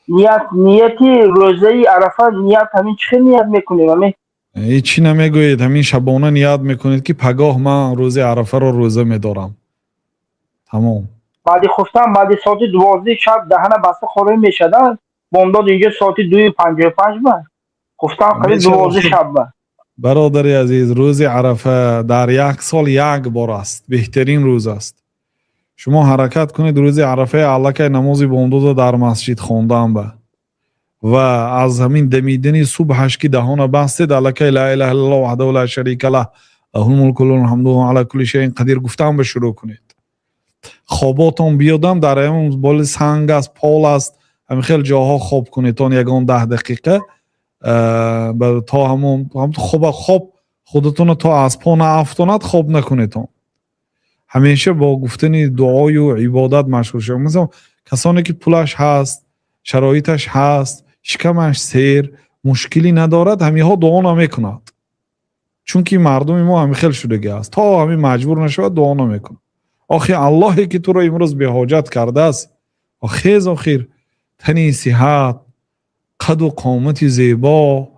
Ният, нияти рӯзаи Арафа, ният ҳамин чӣ хел ният мекунем ҳамин? Ҳеҷ чӣ намегӯед, ҳамин шабона ният мекунед, ки пагоҳ ман рӯзи Арафаро рӯза медорам, тамом. Баъди хуфтан, баъди соати 12 шаб даҳана баста хорӣ мешавад. Бомдод инҷо соати 2:55 ба хуфтан қариб Мешавад. 12 шаб ба. Бародари азиз, рӯзи Арафа дар як сол як бор аст, беҳтарин рӯз аст. Шумо ҳаракат кунед, рӯзи Арафаи аллакай намози бомдода дар масҷид хондан ба ва аз ҳамин дамидани субҳаш, ки даҳона бастед, аллакай ла илаҳа иллаллоҳ ваҳдаҳу ла шарика лаҳ, лаҳул мулку лаҳул ҳамду ва ала кулли шайин қадир гуфтан ба шурӯъ кунед. Хоботон биёдам, дар ҳамон боли санг аст, пол аст, ҳамин хел ҷоҳо хоб кунедтон ягон 10 дақиқа, то ҳамон хоба хоб худатонро то аз по наафтонад, хоб накунедтон. Ҳамеша бо гуфтани дуою ибодат машғул шавед. Масалан, касоне ки пулаш ҳаст, шароиташ ҳаст, шикамаш сер, мушкилӣ надорад, ҳаминҳо дуо намекунад, чунки мардуми мо ҳамин хел шудагӣ аст, то ҳамин маҷбур нашавад, дуо намекунад. Охи, Аллоҳе ки туро имрӯз беҳоҷат кардааст, хез, охир тани сиҳат, қаду қомати зебо,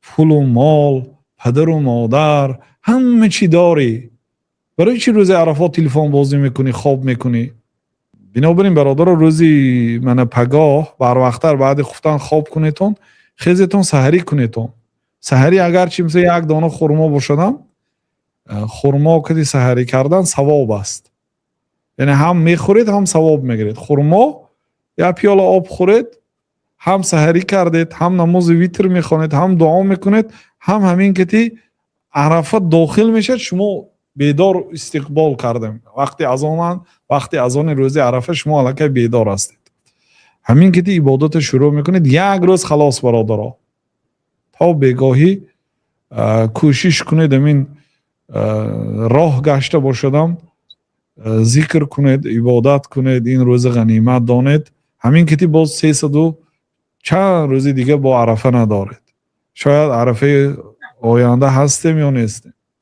пулу мол, падару модар, ҳама чӣ дорӣ, барои чӣ рӯзи Арафот телефон бозӣ мекунӣ, хоб мекунӣ? Бинобар ин, бародаро, рӯзи мана пагоҳ барвақттар баъди хуфтан хоб кунедтон, хезетон, саҳарӣ кунедтон. Саҳарӣ агарчи мисол як дона хурмо бошадам, хурмо кади саҳарӣ кардан савоб аст, яъне ҳам мехӯред, ҳам савоб мегиред. Хурмо, як пиёла об хӯред, ҳам саҳарӣ кардед, ҳам намози витр мехонед, ҳам дуо мекунед, ҳам ҳамин кати Арафа дохил мешавад, шумо бедор истиқбол кардем. Вақти азонан, вақти азони рӯзи Арафа шумо аллакай бедор ҳастед. Ҳамин кати ибодатро шурӯъ мекунед, як рӯз, халос. Бародаро, то бегоҳӣ кӯшиш кунед, ҳамин роҳ гашта бошадам, зикр кунед, ибодат кунед, ин рӯзи ғанимат донед. Ҳамин кати боз 300 чанд рӯзи дига бо Арафа надоред. Шояд Арафаи оянда ҳастем ё нестем.